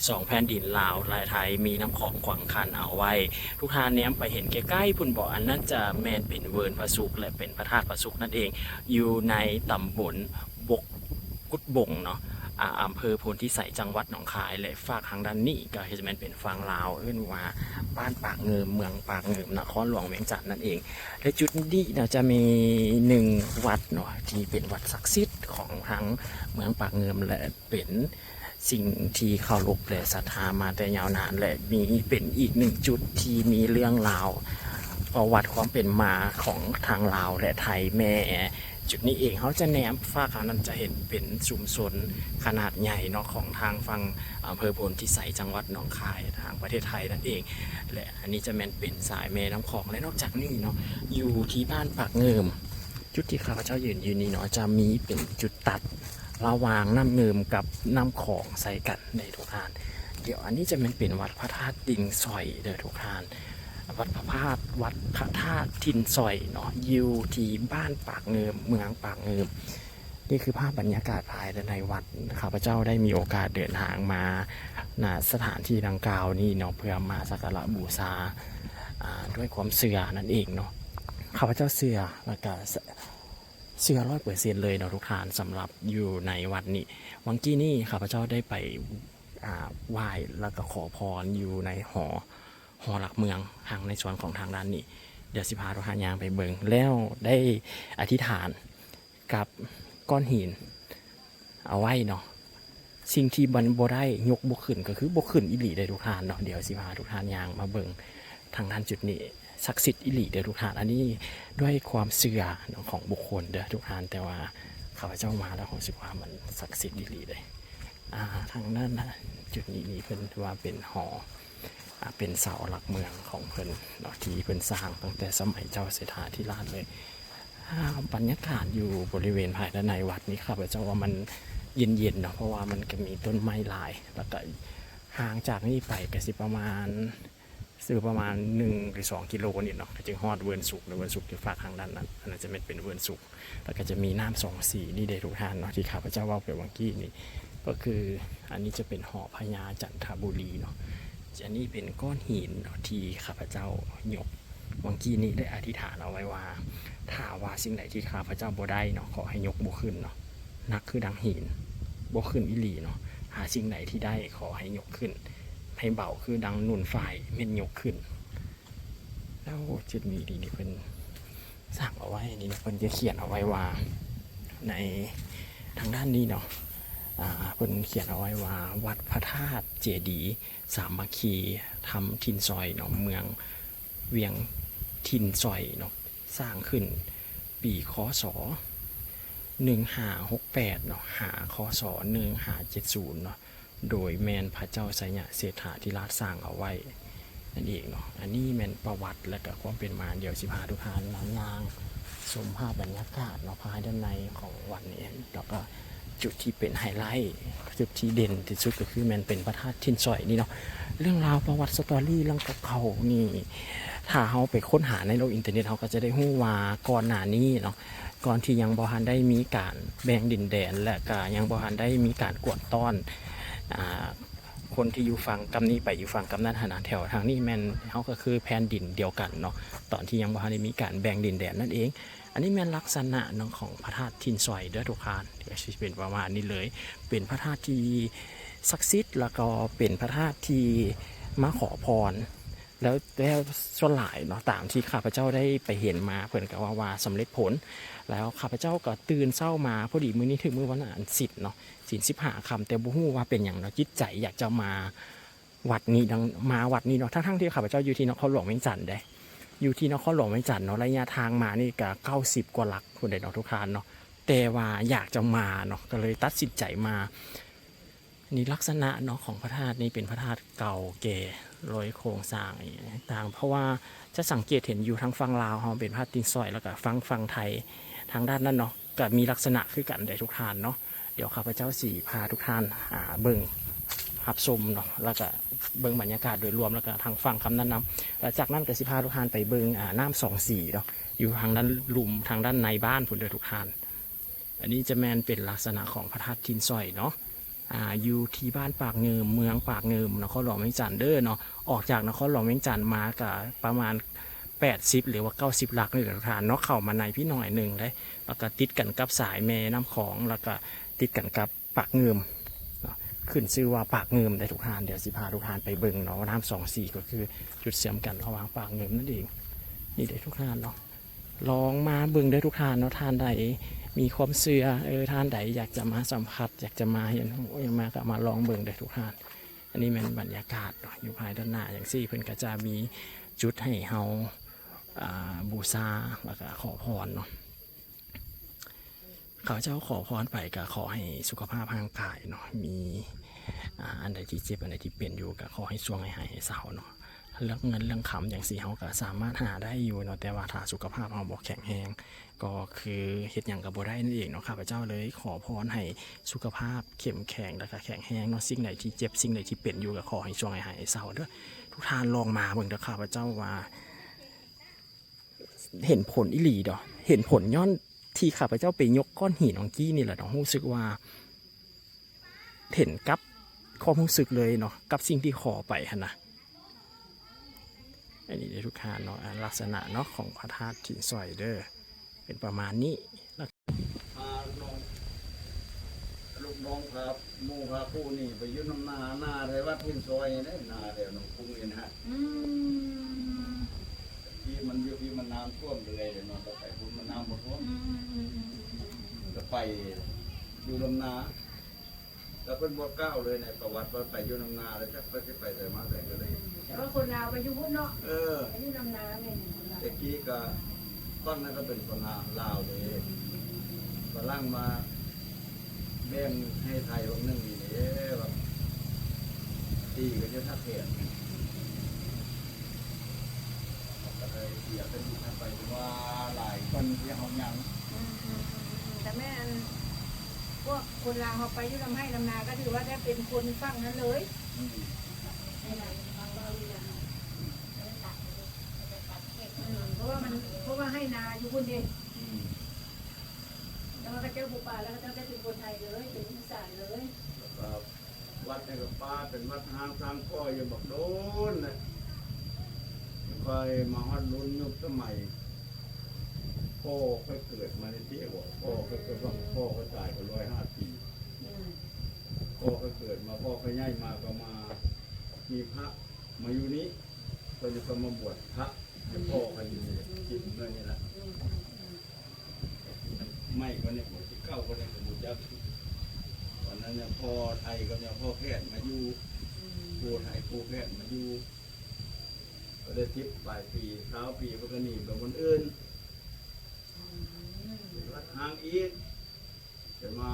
ສອງແຜ່ນດິນລາວ ແລະ ໄທ ມີນ້ຳຂອງຂວາງກັ້ນເອົາໄວ້. ທຸກທ່ານແນມໄປເຫັນໃກ້ໆພຸ້ນບໍ່? ອັນນັ້ນຈະແມ່ນເປັນເວີນພະສຸກ ແລະ ເປັນພະທາດພະສຸກນັ້ນເອງ ຢູ່ໃນຕຳບົນບົກ ກຸດບົງເນາະ ອາ ອຳເພີໂພນພິໄສ ຈັງຫວັດໜອງຄາຍ ແລະ ຟາກທາງດ້ານນີ້ກໍຈະແມ່ນເປັນຝັ່ງລາວ ເອີ້ນວ່າບ້ານປາກງື່ມ ເມືອງປາກງື່ມ ນະຄອນຫຼວງວຽງຈັນນັ້ນເອງ. ແລະ ຈຸດນີ້ນະຈະມີໜຶ່ງວັດເນາະ ທີ່ເປັນວັດສັກສິດຂອງທາງເມືອງປາກງື່ມ ແລະ ເປັນສິ່ງທີ່ເຄົາລົບ ແລະ ສັດທາມາແຕ່ຍາວນານ ແລະ ມີເປັນອີກໜຶ່ງຈຸດທີ່ມີເລື່ອງລາວ ປະຫວັດຄວາມເປັນມາຂອງທາງລາວ ແລະ ໄທແດ່. ຈຸດນີ້ເອງ ເຮົາຈະແນມຟາກທາງນັ້ນຈະເຫັນເປັນຊຸມຊົນຂະໜາດໃຫຍ່ເນາະ ຂອງທາງຝັ່ງອຳເພີໂພນພິໄສ ຈັງຫວັດໜອງຄາຍ ທາງປະເທດໄທນັ້ນເອງ ແລະ ອັນນີ້ຈະແມ່ນເປັນສາຍແມ່ນ້ຳຂອງ. ແລະ ນອກຈາກນີ້ເນາະ ຢູ່ທີ່ບ້ານປາກງື່ມ ຈຸດທີ່ຂ້າພະເຈົ້າຢືນຢູ່ນີ້ເນາະ ຈະມີເປັນຈຸດຕັດລະຫວ່າງນ້ຳງື່ມກັບນ້ຳຂອງໃສ່ກັນເດ້ທຸກທ່ານ. ດຽວອັນນີ້ຈະແມ່ນເປັນວັດພະທາດຕິ່ງສ້ອຍເດີທຸກທ່ານ. ວັດພະທາດ ວັດພະທາດຕິ່ງສ້ອຍເນາະ ຢູ່ທີ່ບ້ານປາກງື່ມ ເມືອງປາກງື່ມ. ນີ້ຄືພາບບັນຍາກາດພາຍໃນວັດ. ຂ້າພະເຈົ້າໄດ້ມີໂອກາດເດີນທາງມາ ນະ ສະຖານທີ່ດັ່ງກ່າວນີ້ເນາະ ເພື່ອມາສັກກາລະບູຊາ ອາ ດ້ວຍຄວາມເຊື່ອນັ້ນເອງເນາະ. ຂ້າພະເຈົ້າເຊື່ອ ແລ້ວກະ ເຊື່ອຮ້ອຍເປີເຊັນເລີຍເນາະທຸກທ່ານ ສຳລັບຢູ່ໃນວັດນີ້. ຫວ່າງກີ້ນີ້ຂ້າພະເຈົ້າໄດ້ໄປ ອາ ໄຫວ້ ແລ້ວກໍຂໍພອນຢູ່ໃນຫໍ ຫໍຫຼັກເມືອງ ທາງໃນສ່ວນຂອງທາງດ້ານນີ້. ດຽວຊິພາທຸກທ່ານຍ່າງໄປເບິ່ງ ແລ້ວໄດ້ອະທິຖານກັບກ້ອນຫີນເອົາໄວ້ເນາະ. ສິ່ງທີ່ມັນບໍ່ໄດ້ ຍົກບໍ່ຂຶ້ນ ກໍຄືບໍ່ຂຶ້ນອີ່ຫຼີເດ້ທຸກທ່ານເນາະ. ດຽວຊິພາທຸກທ່ານຍ່າງມາເບິ່ງທາງດ້ານຈຸດນີ້ ສັກສິດອີ່ຫຼີເດີທຸກທ່ານ. ອັນນີ້ດ້ວຍຄວາມເຊື່ອຂອງບຸກຄົນເດີທຸກທ່ານ ແຕ່ວ່າຂ້າພະເຈົ້າມາແລ້ວຮູ້ສຶກວ່າມັນສັກສິດອີ່ຫຼີເດ້. ອາ ທາງດ້ານຈຸດນີ້ນີ້ເພິ່ນວ່າເປັນຫໍ ອາ ເປັນເສົາຫຼັກເມືອງຂອງເພິ່ນເນາະ ທີ່ເພິ່ນສ້າງຕັ້ງແຕ່ສະໄໝເຈົ້າເສດຖາທິລາດເລີຍ. ອາ ບັນຍາກາດຢູ່ບໍລິເວນພາຍໃນວັດນີ້ ຂ້າພະເຈົ້າວ່າມັນເຢັນໆເນາະ ເພາະວ່າມັນກໍມີຕົ້ນໄມ້ຫຼາຍ ແລ້ວກໍຫ່າງຈາກນີ້ໄປກໍຊິປະມານ ຊິປະມານໜຶ່ງຫຼືສອງກິໂລນີ້ເນາະ ກໍຈະຮອດເວີນສຸກ ເນາະ ເວີນສຸກຢູ່ຟາກທາງດ້ານນັ້ນ. ອັນນັ້ນຈະແມ່ນເປັນເວີນສຸກ ແລ້ວກໍຈະມີນ້ຳສອງສີນີ້ເດ້ທຸກທ່ານເນາະ ທີ່ຂ້າພະເຈົ້າເວົ້າໄປຫວ່າງກີ້ນີ້ ກໍຄືອັນນີ້ຈະເປັນຫໍພະຍາຈັນທະບູລີເນາະ. ອັນນີ້ເປັນກ້ອນຫີນເນາະ ທີ່ຂ້າພະເຈົ້າຍົກຫວ່າງກີ້ນີ້ ໄດ້ອະທິຖານເອົາໄວ້ວ່າ ຖ້າວ່າສິ່ງໃດທີ່ຂ້າພະເຈົ້າບໍ່ໄດ້ເນາະ ຂໍໃຫ້ຍົກບໍ່ຂຶ້ນເນາະ. ໜັກຄືດັ່ງຫີນ ບໍ່ຂຶ້ນອີ່ຫຼີເນາະ. ຫາສິ່ງໃດທີ່ໄດ້ ຂໍໃຫ້ຍົກຂຶ້ນ ໃຫ້ເບົາຄືດັ່ງໜຸ່ນຝ້າຍ ແມ່ນຍົກຂຶ້ນ. ແລ້ວຈຸດນີ້ນີ້ເພິ່ນສ້າງເອົາໄວ້ນີ້ເນາະ ເພິ່ນຈະຂຽນເອົາໄວ້ວ່າ ໃນທາງດ້ານນີ້ເນາະ ອາ ເພິ່ນຂຽນເອົາໄວ້ວ່າ ວັດພະທາດເຈດີສາມັກຄີທຳຖິ່ນຊອຍເນາະ ເມືອງວຽງຖິ່ນຊອຍເນາະ ສ້າງຂຶ້ນປີ ຄ.ສ. ໜຶ່ງຫ້າຫົກແປດເນາະ ຫາ ຄ.ສ. ໜຶ່ງຫ້າເຈັດສູນເນາະ ໂດຍແມ່ນພະເຈົ້າໄຊຍະເສດຖາທິລາດສ້າງເອົາໄວ້ນັ້ນເອງເນາະ. ອັນນີ້ແມ່ນປະຫວັດ ແລະ ກະຄວາມເປັນມາ. ດຽວຊິພາທຸກທ່ານມາຍ່າງຊົມພາບບັນຍາກາດເນາະ ພາຍດ້ານໃນຂອງວັດນີ້ ແລ້ວກະຈຸດທີ່ເປັນໄຮໄລ ຈຸດທີ່ເດັ່ນທີ່ສຸດກໍຄືແມ່ນເປັນພະທາດຖິ່ນສອຍນີ້ເນາະ. ເລື່ອງລາວປະຫວັດສະຕໍຣີຫຼັງເກົ່າໆນີ້ ຖ້າເຮົາໄປຄົ້ນຫາໃນໂລກອິນເຕີເນັດ ເຮົາກໍຈະໄດ້ຮູ້ວ່າກ່ອນໜ້ານີ້ເນາະ ກ່ອນທີ່ຍັງບໍ່ທັນໄດ້ມີການແບ່ງດິນແດນ ແລະ ກະຍັງບໍ່ທັນໄດ້ມີການກວດຕ້ອນ ອາ ຄົນທີ່ຢູ່ຝັ່ງກຳນີ້ໄປຢູ່ຝັ່ງກຳນັ້ນຫັ້ນນະ ແຖວທາງນີ້ແມ່ນເຮົາກໍຄືແຜ່ນດິນດຽວກັນເນາະ ຕອນທີ່ຍັງບໍ່ທັນໄດ້ມີການແບ່ງດິນແດນນັ້ນເອງ. ອັນນີ້ແມ່ນລັກສະນະເນາະຂອງພະທາດຖິ່ນສອຍເດີທຸກທ່ານ ກໍຊິເປັນປະມານນີ້ເລີຍ ເປັນພະທາດທີ່ສັກສິດ ແລ້ວກໍເປັນພະທາດທີ່ມາຂໍພອນ ແລ້ວ ແລ້ວສ່ວນຫຼາຍເນາະ ຕາມທີ່ຂ້າພະເຈົ້າໄດ້ໄປເຫັນມາ ເພິ່ນກໍເວົ້າວ່າສຳເລັດຜົນ. ແລ້ວຂ້າພະເຈົ້າກໍຕື່ນເຊົ້າມາ ພໍດີມື້ນີ້ຖືກມື້ວັນອັນສິນເນາະ ສິນສິບຫ້າຄ່ຳ ແຕ່ບໍ່ຮູ້ວ່າເປັນຫຍັງເນາະ ຈິດໃຈຢາກຈະມາວັດນີ້ ມາວັດນີ້ເນາະ ທັງໆທີ່ຂ້າພະເຈົ້າຢູ່ທີ່ນະຄອນຫຼວງວຽງຈັນເດ້ ຢູ່ທີ່ນະຄອນຫຼວງວຽງຈັນເນາະ ໄລຍະທາງມານີ້ກໍເກົ້າສິບກວ່າຫຼັກພຸ້ນເດ້ເນາະທຸກທ່ານເນາະ ແຕ່ວ່າຢາກຈະມາເນາະ ກໍເລີຍຕັດສິນໃຈມາ. ນີ້ລັກສະນະເນາະຂອງພະທາດນີ້ເປັນພະທາດເກົ່າແກ່ ໂດຍໂຄງສ້າງຕ່າງໆ ເພາະວ່າຈະສັງເກດເຫັນຢູ່ທາງຝັ່ງລາວເຮົາເປັນພະທາດຕິນສອຍ ແລ້ວກະຝັ່ງ ຝັ່ງໄທທາງດ້ານນັ້ນເນາະ ກະມີລັກສະນະຄືກັນເດ້ທຸກທ່ານເນາະ. ດຽວຂ້າພະເຈົ້າຊິພາທຸກທ່ານ ອາ ເບິ່ງຮັບຊົມເນາະ ແລ້ວກະເບິ່ງບັນຍາກາດໂດຍລວມ ແລ້ວກະທາງຝັ່ງຄຳນັ້ນນຳ ແລ້ວຈາກນັ້ນກະຊິພາທຸກທ່ານໄປເບິ່ງ ອາ ນ້ຳສອງສີເນາະ ຢູ່ທາງດ້ານລຸ່ມ ທາງດ້ານໃນບ້ານພຸ້ນເດີທຸກທ່ານ. ອັນນີ້ຈະແມ່ນເປັນລັກສະນະຂອງພະທາດທິນສອຍເນາະ. ອ່າ ຢູ່ທີ່ບ້ານປາກງື່ມ ເມືອງປາກງື່ມ ນະຄອນຫຼວງວຽງຈັນເດີເນາະ. ອອກຈາກນະຄອນຫຼວງວຽງຈັນມາກະປະມານແປດສິບ ຫຼືວ່າເກົ້າສິບຫຼັກນີ້ແຫຼະທຸກທ່ານເນາະ. ເຂົ້າມາໃນພີ້ໜ້ອຍໜຶ່ງເດ້ ແລ້ວກະຕິດກັນກັບສາຍແມ່ນ້ຳຂອງ ແລ້ວກະຕິດກັນກັບປາກງື່ມເນາະ. ຂຶ້ນຊື່ວ່າປາກງື່ມເດ້ທຸກທ່ານ. ດຽວຊິພາທຸກທ່ານໄປເບິ່ງເນາະ ວ່ານ້ຳສອງສີກໍຄືຈຸດເຊື່ອມກັນລະຫວ່າງປາກງື່ມນັ້ນເອງ. ນີ້ເດ້ທຸກທ່ານເນາະ. ລອງມາເບິ່ງເດີທຸກທ່ານເນາະ. ທ່ານໃດມີຄວາມເຊື່ອ ເອີ ທ່ານໃດຢາກຈະມາສຳຜັດ ຢາກຈະມາເຫັນຮູ້ຫຍັງມາ ກໍມາລອງເບິ່ງເດີທຸກທ່ານ. ອັນນີ້ແມ່ນບັນຍາກາດເນາະ ຢູ່ພາຍດ້ານໜ້າຈັ່ງຊີ້ ເພິ່ນກໍຈະມີຈຸດໃຫ້ເຮົາ ອ່າ ບູຊາ ແລ້ວກໍຂໍພອນເນາະ. ຂ້າພະເຈົ້າຂໍພອນໄປກໍຂໍໃຫ້ສຸຂະພາບຮ່າງກາຍເນາະ ມີ ອ່າ ອັນໃດທີ່ເຈັບ ອັນໃດທີ່ເປັນຢູ່ ກໍຂໍໃຫ້ຊ່ວງໃຫ້ຫາຍໃຫ້ເຊົາເນາະ. ເລື່ອງເງິນເລື່ອງຄຳຈັ່ງຊີ້ ເຮົາກໍສາມາດຫາໄດ້ຢູ່ເນາະ ແຕ່ວ່າຖ້າສຸຂະພາບເຮົາບໍ່ແຂງແຮງ ກໍຄືເຮັດຫຍັງກໍບໍ່ໄດ້ນັ້ນເອງເນາະ. ຂ້າພະເຈົ້າເລີຍຂໍພອນໃຫ້ສຸຂະພາບເຂັ້ມແຂງ ແລ້ວກໍແຂງແຮງເນາະ. ສິ່ງໃດທີ່ເຈັບ ສິ່ງໃດທີ່ເປັນຢູ່ ກໍຂໍໃຫ້ຊ່ວງໃຫ້ຫາຍໃຫ້ເຊົາເດີ. ທຸກທ່ານລອງມາເບິ່ງເດີ ຂ້າພະເຈົ້າວ່າ ເຫັນຜົນອີ່ຫຼີເດາະ ເຫັນຜົນຍ້ອນທີ່ຂ້າພະເຈົ້າໄປຍົກກ້ອນຫີນອອງກີ້ນີ້ແຫຼະເນາະ. ຮູ້ສຶກວ່າເຫັນກັບຄວາມຮູ້ສຶກເລີຍເນາະ ກັບສິ່ງທີ່ຂໍໄປຫັ້ນນະ. ອັນນີ້ເດີທຸກທ່ານເນາະ ອາ ລັກສະນະເນາະຂອງພະທາດຫີນສ້ອຍເດີ ເປັນປະມານນີ້. ພານ້ອງ ລູກນ້ອງພາໝູ່ພາຄູ່ນີ້ໄປຢູ່ນຳນາ ນາແຖວວັດຫີນຊອຍນີ້ເດ້ ນາແຖວໜອງກຸງນີ້ນະ. ອືມ ທີ່ມັນຢູ່ ທີ່ມັນນ້ຳຖ້ວມເລື້ອຍເນາະ ແລ້ວໄປພຸ້ນມັນນ້ຳບໍ່ຖ້ວມ. ອືມ ແລ້ວໄປຢູ່ນຳນາ ແລ້ວເພິ່ນບໍ່ກ່າວເລີຍໃນປະຫວັດວ່າໄປຢູ່ນຳນາ ແລ້ວຈັກເພິ່ນຊິໄປໃສມາໃສກໍເລີຍ. ແຕ່ວ່າຄົນລາວໄປຢູ່ພຸ້ນເນາະ. ເອີ ໄປຢູ່ນຳນາແມ່ນຄົນລາວ. ແຕ່ກີ້ກໍຝັ່ງນັ້ນກໍເປັນຄົນລາວເດ້ ຝຣັ່ງມາແບ່ງໃຫ້ໄທວັງໜຶ່ງນີ້ເດ້ ວ່າຕີກັນຢູ່ທ່າແຂກ ກໍໄດ້ເສຍເປັນທີ່ໄປ ຖືວ່າຫຼາຍຄົນທີ່ເຮົາຍັງ. ອືມ ອືມ ອືມ ອືມ ແຕ່ແມ່ນ ພວກຄົນລາວເຮົາໄປຢູ່ນຳໄຮ່ນຳນາ ກໍຖືວ່າໄດ້ເປັນຄົນຝັ່ງນັ້ນເລີຍ. ອືມ ອືມ ເພາະວ່າມັນ ເພາະວ່າໄຮ່ນາຢູ່ພຸ້ນເດ້. ອືມ ແຕ່ວ່າເຂົາເຈົ້າບໍ່ປາ ແລ້ວເຂົາເຈົ້າໄດ້ເປັນຄົນໄທເລີຍ ເປັນອີສານເລີຍ. ແລ້ວກໍ ວັດນີ້ກໍປາເປັນວັດຮ້າງສ້າງກໍ່ຢູ່ບັກໂດນແຫຼະ. ຂ້ອຍມາຮອດລຸ້ນຍຸກສະໄໝພໍ່ຂ້ອຍເກີດມານີ້ຕິ ພໍ່ຂ້ອຍເກີດ ອືມ ພໍ່ຂ້ອຍຕາຍກໍຮ້ອຍຫ້າປີ. ອືມ ພໍ່ຂ້ອຍເກີດມາ ພໍ່ຂ້ອຍໃຫຍ່ມາກໍມາ ມີພະມາຢູ່ນີ້ ເພິ່ນກໍມາບວດພະໃຫ້ພໍ່ຂ້ອຍຢູ່ນີ້ແຫຼະ ອືມ ກິນເມືອນີ້ລະ. ອືມ ອືມ ອືມ ໃໝ່ກວ່ານີ້ບໍ່ ທີ່ເກົ່າກວ່ານີ້ກໍບໍ່ຈັກ. ຕອນນັ້ນນະ ພໍ່ໄທກັບນະ ພໍ່ແພດມາຢູ່ ອືມ ຜູ້ໄທຜູ້ແພດມາຢູ່ ກໍໄດ້ສິບປາຍປີ ຊາວປີ ເພິ່ນກໍໜີໄປບ່ອນອື່ນ. ອືມ ເປັນວັດຮ້າງອີກ ຈະມາ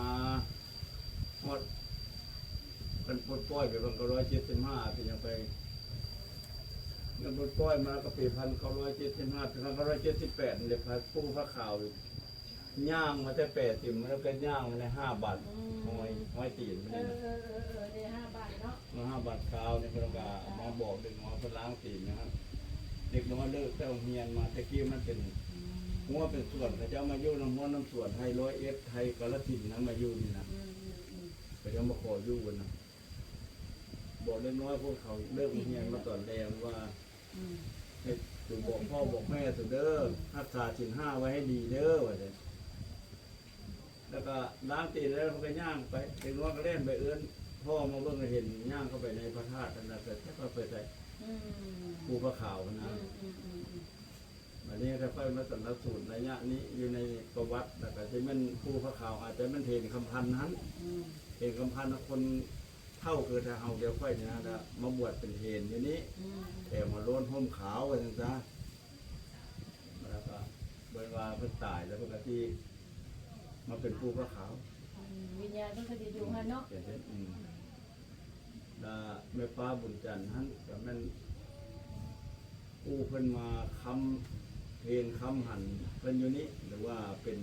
ຮອດ ເພິ່ນປົດປ່ອຍໄປພັນເກົ້າຮ້ອຍເຈັດສິບຫ້າ ເປັນຫຍັງໄປ ເງິນປົດປ່ອຍມາກໍປີພັນເກົ້າຮ້ອຍເຈັດສິບຫ້າ ປີພັນເກົ້າຮ້ອຍເຈັດສິບແປດນີ້ແຫຼະ ພະ ປູ່ພະຂາວ ຍ່າງມາແຕ່ແປຕິມ ແລ້ວກໍຍ່າງມາໄດ້ຫ້າບາດ ອືມ ຮ້ອຍ ຮ້ອຍຕີນນີ້ນະ. ເອີ ເອີ ເອີ ເອີ ໄດ້ຫ້າບາດເນາະ ເອີ ຫ້າບາດຄາວນີ້ ເພິ່ນກໍມາບອກເດັກນ້ອຍເພິ່ນລ້າງຕີນນະ. ເດັກນ້ອຍເລີກແຕ່ໂຮງຮຽນມາ ແຕ່ກີ້ມັນເປັນ ອືມ ຮົ້ວເປັນສວນ ເຂົາເຈົ້າມາຢູ່ນຳຮົ້ວນຳສວນ ໄທຮ້ອຍເອັດ ໄທກາລະສິນນະ ມາຢູ່ນີ້ນະ. ອືມ ອືມ ອືມ ເຂົາເຈົ້າມາຂໍຢູ່ນະ. ບອກເດັກນ້ອຍພວກເຂົາເລີກໂຮງຮຽນມາຕອນແລງວ່າ ອືມ ໃຫ້ໂຕບອກພໍ່ບອກແມ່ໂຕເດີ ອືມ ຮັກສາສິນຫ້າໄວ້ໃຫ້ດີເດີ ວ່າຊັ້ນ. ແລ້ວກໍລ້າງຕີນແລ້ວ ເພິ່ນກໍຍ່າງໄປ ເດັກນ້ອຍກໍແລ່ນໄປເອີ້ນພໍ່ມາເບິ່ງ ເຫັນຍ່າງເຂົ້າໄປໃນພະທາດຫັ້ນນະ ແຕ່ຈັກວ່າໄປໃສ ອືມ ພູຜາຂາວຫັ້ນນະ. ອືມ ອືມ ອືມ ອືມ ບາດນີ້ຖ້າຂ້ອຍມາສັນນະສູນໄລຍະນີ້ ຢູ່ໃນປະຫວັດ ແລ້ວກໍຊິແມ່ນພູຜາຂາວ ອາດຈະແມ່ນເຖນຄຳພັນຫັ້ນ. ອືມ ເຖນຄຳພັນນະ ຄົນເຖົ້າຄືຖ້າເຮົາດຽວຂ້ອຍນີ້ນະ ມາບວດເປັນເຖນຢູ່ນີ້ ອືມ ແຖວມາໂລ້ນຮົ່ມຂາວວ່າຊັ້ນຊະ. ແລ້ວກໍເພິ່ນວ່າເພິ່ນຕາຍແລ້ວ ເພິ່ນກໍຊິມາເປັນພູຜາຂາວ. ອືມ ວິນຍານເພິ່ນກໍຊິຢູ່ຫັ້ນເນາະ. ເປັນເຊັ່ນ ອືມ ແລ້ວແມ່ປ້າບຸນຈັນຫັ້ນກໍແມ່ນ ຜູ້ເພິ່ນມາຄ້ຳເພນຄ້ຳຫັນເພິ່ນຢູ່ນີ້ ຫຼືວ່າເປັນ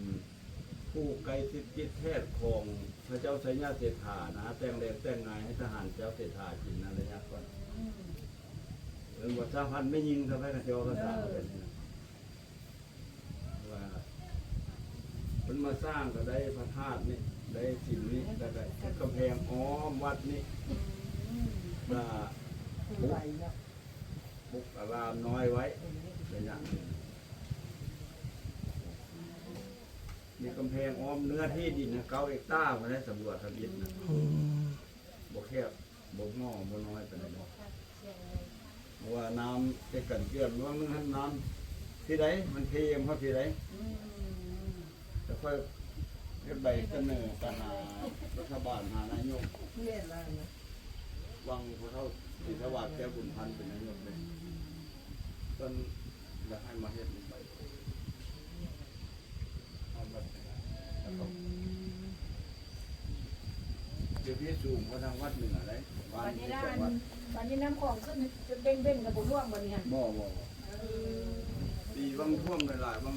ຜູ້ໃກ້ຊິດຕິດແທດຂອງພະເຈົ້າໄຊຍະເສດຖານະ ແຕ່ງແລງແຕ່ງງາຍໃຫ້ທະຫານເຈົ້າເສດຖາກິນນະ ໄລຍະກ່ອນ. ອືມ ເອີ້ນວ່າສະພັນແມ່ຍິງ ສະພັນກະເຈົ້າພາສາເພິ່ນນີ້ນະ. ວ່າເພິ່ນມາສ້າງກໍໄດ້ພະທາດນີ້ ໄດ້ສິ່ງນີ້ ແລ້ວກໍເຮັດກຳແພງອ້ອມວັດນີ້ ອືມ ກໍ ສວຍເນາະ ປຸກອາລາມນ້ອຍໄວ້ໄລຍະໜຶ່ງ ມີກຳແພງອ້ອມເນື້ອທີ່ດິນເກົ້າເຮັກຕາພຸ້ນແຫຼະ ສຳຫຼວດທຳອິດນະ ອືມ ບໍ່ແຄບ ບໍ່ງໍ ບໍ່ນ້ອຍປານໃດບໍ່ ເພາະວ່ານ້ຳເຮັດກັນເຈື່ອນ ຫວ່າງໜຶ່ງຫັ້ນນ້ຳທີ່ໃດ ມັນເພມາທີ່ໃດ ອືມ ແລ້ວຄ່ອຍເຮັດໃບສະເໜີໄປຫາລັດຖະບານ ຫານາຍົກ ແມ່ນແລ້ວນະ ຫວ່າງພໍ່ເຖົ້າສີສະຫວາດ ແກ້ວບຸນພັນ ເປັນນາຍົກເດ້ ເພິ່ນຢາກໃຫ້ມາເຮັດໃບ ອືມ ດຽວນີ້ສູງກວ່າທາງວັດເໜືອໄດ໋ ບ້ານ ບັດນີ້ລະ ເຈັດວັດ ບັດນີ້ນ້ຳຂອງຂຶ້ນເບັ່ງໆ ກໍບໍ່ຖ້ວມບັດນີ້ຫັ້ນ ບໍ່ ບໍ່ ບໍ່ ເອີ ປີຫວ່າງຖ້ວມຫຼາຍໆ ຫວ່າງ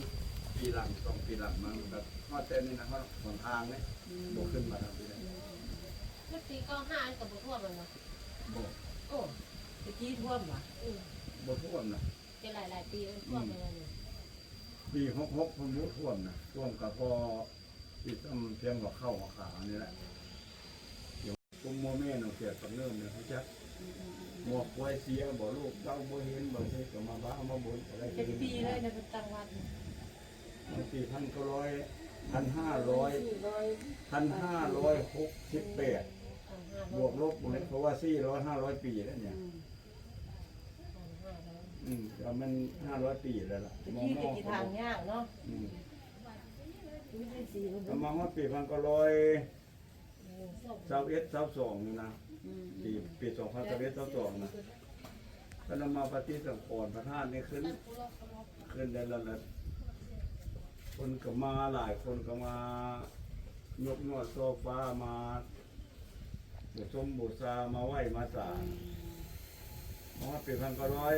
ປີຫຼັງ ສອງປີຫຼັງມາ ມັນກໍຮອດແຕ່ນີ້ນະ ຮອດຫົນທາງນີ້ ອືມ ບໍ່ຂຶ້ນມາທາງນີ້ ອືມ ຄືປີເກົ້າຫ້ານີ້ກໍບໍ່ຖ້ວມແມ່ນບໍ່? ບໍ່ ໂອ້ ແຕ່ກີ້ຖ້ວມຫວາ? ອືມ ບໍ່ຖ້ວມນະ ແຕ່ຫຼາຍໆປີມັນຖ້ວມ ອືມ ແລ້ວນີ້ ປີຫົກຫົກ ເພິ່ນບໍ່ຖ້ວມນະ ຖ້ວມກໍພໍ ທີ່ຊ່ຳພຽງຫົວເຂົ່າຫົວຂານີ້ແຫຼະ ກຸ່ມໝໍແມ່ນຳເຂດປາກເນີນນີ້ຮູ້ຈັກ ອືມໆໆ ງົວຄວາຍເສຍບໍ່ ລູກເຕົ້າບໍ່ເຫັນບໍ່ ເພິ່ນກໍມາບ້າມາບົນກໍໄດ້ ຈັກປີແລ້ວນະ ເພິ່ນຕັ້ງວັດນີ້ ປີພັນເກົ້າຮ້ອຍ ພັນຫ້າຮ້ອຍ ພັນຫ້າຮ້ອຍຫົກສິບແປດ ບວກລົບ ເພາະວ່າສີ່ຮ້ອຍ ຫ້າຮ້ອຍປີແລ້ວນີ້ ອືມ ອືມ ແຕ່ມັນຫ້າຮ້ອຍປີແລ້ວລະ ຕະກີ້ກໍກິນທາງຍາກເນາະ ອືມ ແຕ່ມາຮອດປີພັນເກົ້າຮ້ອຍຊາວເອັດ ຊາວສອງນີ້ນະ ອືມ ປີ ປີສອງພັນຊາວເອັດ ຊາວສອງນະ ເພິ່ນເອົາມາປະຕິສັງຂອນພະທາດນີ້ຂຶ້ນ ຂຶ້ນໄດ້ແລ້ວລະ ຄົນກໍມາຫຼາຍ ຄົນກໍມາຍົກຍອດຊໍ່ຟ້າ ມາ ບູຊົມບູຊາມາໄຫວ້ມາສາ ອືມ ມາຮອດປີພັນເກົ້າຮ້ອຍ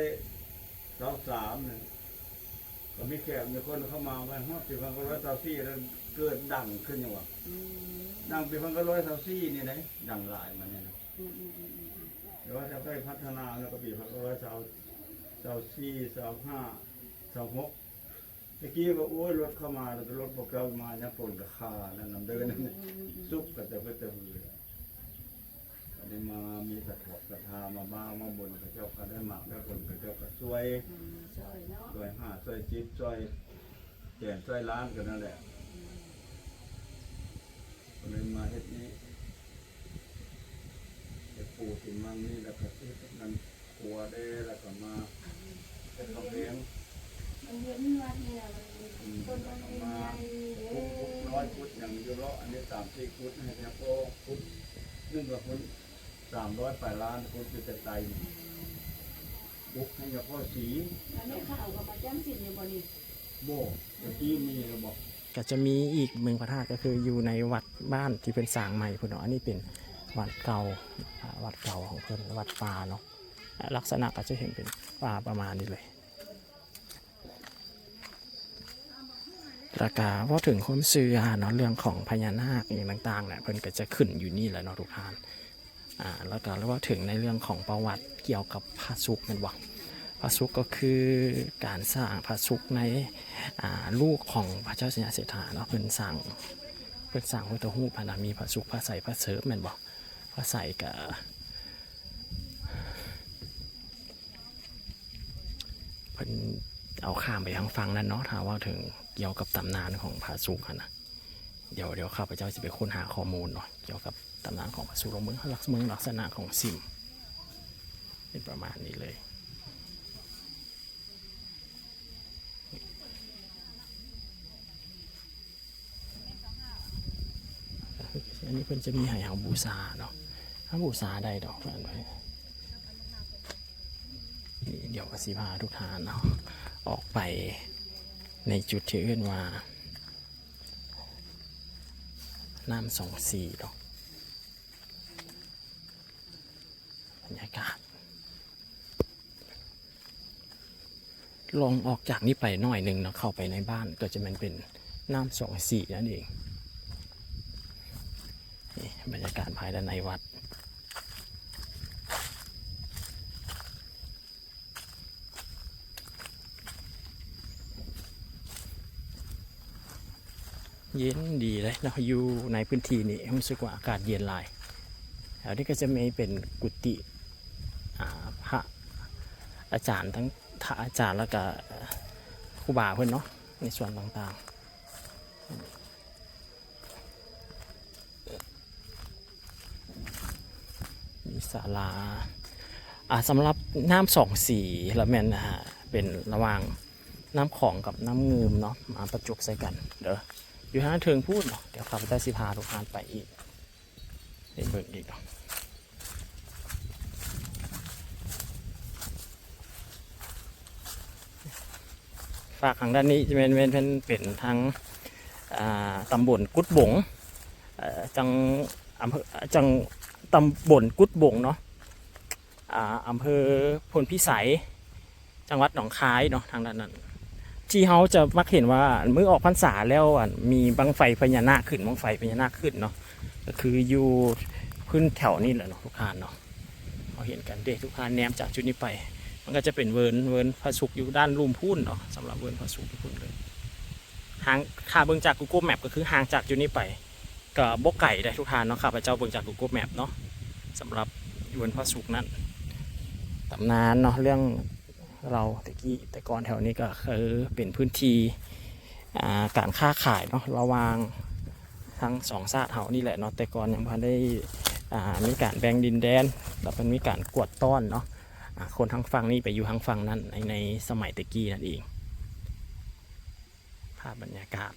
ຊາວສາມນັ້ນ ກໍມີແຂກມີຄົນເຂົ້າມາ ໄວ້ຮອດປີພັນເກົ້າຮ້ອຍຊາວສີ່ນັ້ນ ເກີດດັງຂຶ້ນຫຍັງວະ ອືມ ດັງປີພັນເກົ້າຮ້ອຍຊາວສີ່ນີ້ໄດ໋ ດັງຫຼາຍມານີ້ນະ ອືມໆໆໆ ແຕ່ວ່າຈະໄດ້ພັດທະນາແລ້ວກໍປີພັນເກົ້າຮ້ອຍຊາວ ຊາວສີ່ ຊາວຫ້າ ຊາວຫົກ ຕະກີ້ວ່າ ໂອ້ຍ ລົດເຂົ້າມາ ລົດພວກເຈົ້າມາຍາມຝົນກໍຄານັ້ນນຳເດີ ອືມໆໆ ສຸກກໍຈະເພິດຈະຮື ອັນນີ້ມາມີສັດທະ ສັດທາມາບ້າມາບົນ ເຂົາເຈົ້າກໍໄດ້ໝາກໄດ້ຜົນ ເຂົາເຈົ້າກໍຊ່ວຍ ອືມ ຊ່ວຍເນາະ ຊ່ວຍຫ້າ ຊ່ວຍສິບ ຊ່ວຍແສນ ຊ່ວຍລ້ານ ກໍນັ້ນແຫຼະ ອືມ ກໍເລີຍມາເຮັດນີ້ ເຮັດປູທີ່ມັງນີ້ ແລ້ວກໍເຮັດນັ້ນ ຄົວເດ້ ແລ້ວກໍມາເຮັດກຳແພງ ມັນເຫັນວັດນີ້ນະ ມັນ ອືມ ຕົ້ນມັນໃຫຍ່ໆເດ້ ຂຸດ ຂຸດນ້ອຍ ຂຸດຫຍັງຢູ່ເລາະ ອັນນີ້ສາມສີ່ຂຸດ ໃຫ້ແຕ່ພໍຂຸດ ໜຶ່ງລະພຸ້ນ ສາມຮ້ອຍປາຍລ້ານ ຂຸດຢູ່ແຕ່ໄກນີ້ ປຸກໃຫ້ຍາພໍ່ສີ ແລ້ວແມ່ຂາວກໍມາຈຳສິນຢູ່ບໍ່ນີ້? ບໍ່ ແຕ່ກີ້ມີແລ້ວບໍ່? ກໍຈະມີອີກໜຶ່ງພະທາດ ກໍຄືຢູ່ໃນວັດບ້ານທີ່ເພິ່ນສ້າງໃໝ່ພຸ້ນເນາະ ອັນນີ້ເປັນວັດເກົ່າ ອາ ວັດເກົ່າຂອງເພິ່ນ ວັດປ່າເນາະ ອາ ລັກສະນະກໍຈະເຫັນເປັນປ່າປະມານນີ້ເລີຍ ແລ້ວກະເວົ້າເຖິງຄວາມເຊື່ອເນາະ ເລື່ອງຂອງພະຍານາກອີ່ຫຍັງຕ່າງໆ ແຫຼະ ເພິ່ນກໍຈະຂຶ້ນຢູ່ນີ້ແຫຼະເນາະທຸກທ່ານ ອາ ແລ້ວກໍເວົ້າເຖິງໃນເລື່ອງຂອງປະຫວັດກ່ຽວກັບພະສຸກແມ່ນບໍ່? ພະສຸກກໍຄືການສ້າງພະສຸກໃນ ອາ ລູກຂອງພະເຈົ້າໄຊຍະເສດຖາເນາະ ເພິ່ນສ້າງ ເພິ່ນສ້າງພຸດທະຮູບຫັ້ນນະ ມີພະສຸກ ພະໄຊ ພະເສີມແມ່ນບໍ່? ພະໄຊກະ ເພິ່ນເອົາຂ້າມໄປທາງຝັ່ງນັ້ນເນາະ ຖ້າເວົ້າເຖິງກ່ຽວກັບຕຳນານຂອງພະສຸກຫັ້ນນະ ດຽວ ດຽວຂ້າພະເຈົ້າຊິໄປຄົ້ນຫາຂໍ້ມູນເນາະ ກ່ຽວກັບຕຳນານຂອງພະສຸກ ລອງເບິ່ງ ລັກ ເບິ່ງລັກສະນະຂອງສິມ ເປັນປະມານນີ້ເລີຍ. ອັນນີ້ເພິ່ນຈະມີໃຫ້ເຮົາບູຊາເນາະ ເຮົາບູຊາໄດ້ດອກ ອັນນີ້ ດຽວກໍຊິພາທຸກທ່ານເນາະ ອອກໄປໃນຈຸດທີ່ເອີ້ນວ່າ ນ້ຳສອງສີເນາະ ບັນຍາກາດ ລອງອອກຈາກນີ້ໄປໜ້ອຍໜຶ່ງເນາະ ເຂົ້າໄປໃນບ້ານ ກໍຈະແມ່ນເປັນນ້ຳສອງສີນັ້ນເອງ. ນີ້ບັນຍາກາດພາຍດ້ານໃນວັດ. ເຢັນດີເລີຍເນາະ ຢູ່ໃນພື້ນທີ່ນີ້ຮູ້ສຶກວ່າອາກາດເຢັນຫຼາຍ. ແຖວນີ້ກໍຈະມີເປັນກຸຕິ ອ່າ ພະອາຈານ ທັງພະອາຈານ ແລ້ວກະຄູບາເພິ່ນເນາະ ໃນສ່ວນຕ່າງໆ. ມີສາລາ ອ່າ ສຳລັບນ້ຳສອງສີລະແມ່ນ ອ່າ ເປັນລະຫວ່າງນ້ຳຂອງກັບນ້ຳງື່ມເນາະ ມາປະຈົບໃສ່ກັນເດີ. ຢູ່ທາງເທິງພຸ້ນເນາະ ດຽວຂ້າພະເຈົ້າຊິພາທຸກທ່ານໄປອີກ ໄປເບິ່ງອີກເນາະ. ຟາກທາງດ້ານນີ້ຈະແມ່ນ ແມ່ນ ແມ່ນເປັນທາງ ອ່າ ຕຳບົນກຸດບົງ ເອີ ຈັງ ອຳເພີ ຈັງ ຕຳບົນກຸດບົງເນາະ ອ່າ ອຳເພີໂພນພິໄສ ຈັງຫວັດໜອງຄາຍເນາະ. ທາງດ້ານນັ້ນ ທີ່ເຮົາຈະມັກເຫັນວ່າມື້ອອກພັນສາແລ້ວ ອັນ ມີບັ້ງໄຟພະຍານາກຂຶ້ນ ບັ້ງໄຟພະຍານາກຂຶ້ນເນາະ ກໍຄືຢູ່ພື້ນແຖວນີ້ແຫຼະເນາະ ທຸກທ່ານເນາະ. ເຮົາເຫັນກັນເດ້ ທຸກທ່ານແນມຈາກຈຸດນີ້ໄປ ມັນກໍຈະເປັນເວີນ ເວີນພະສຸກຢູ່ດ້ານລຸ່ມພຸ້ນເນາະ. ສຳລັບເວີນພະສຸກຢູ່ພຸ້ນເລີຍ ຫ່າງ ຖ້າເບິ່ງຈາກ Google Map ກໍຄືຫ່າງຈາກຈຸດນີ້ໄປກໍບໍ່ໄກເດ້ ທຸກທ່ານເນາະ. ຂ້າພະເຈົ້າເບິ່ງຈາກ Google Map ເນາະ ສຳລັບເວີນພະສຸກນັ້ນ. ຕຳນານເນາະ ເລື່ອງລາວແຕ່ກີ້ ແຕ່ກ່ອນແຖວນີ້ກໍຄືເປັນພື້ນທີ່ ອ່າ ການຄ້າຂາຍເນາະ ລະຫວ່າງທັງສອງຊາດເຮົານີ້ແຫຼະເນາະ. ແຕ່ກ່ອນຍັງບໍ່ທັນໄດ້ ອ່າ ມີການແບ່ງດິນແດນ ແລ້ວເພິ່ນມີການກວດຕ້ອນເນາະ ອ່າ ຄົນທາງຝັ່ງນີ້ໄປຢູ່ທາງຝັ່ງນັ້ນ ໃນ ໃນສະໄໝແຕ່ກີ້ນັ້ນເອງ. ພາບບັນຍາກາດ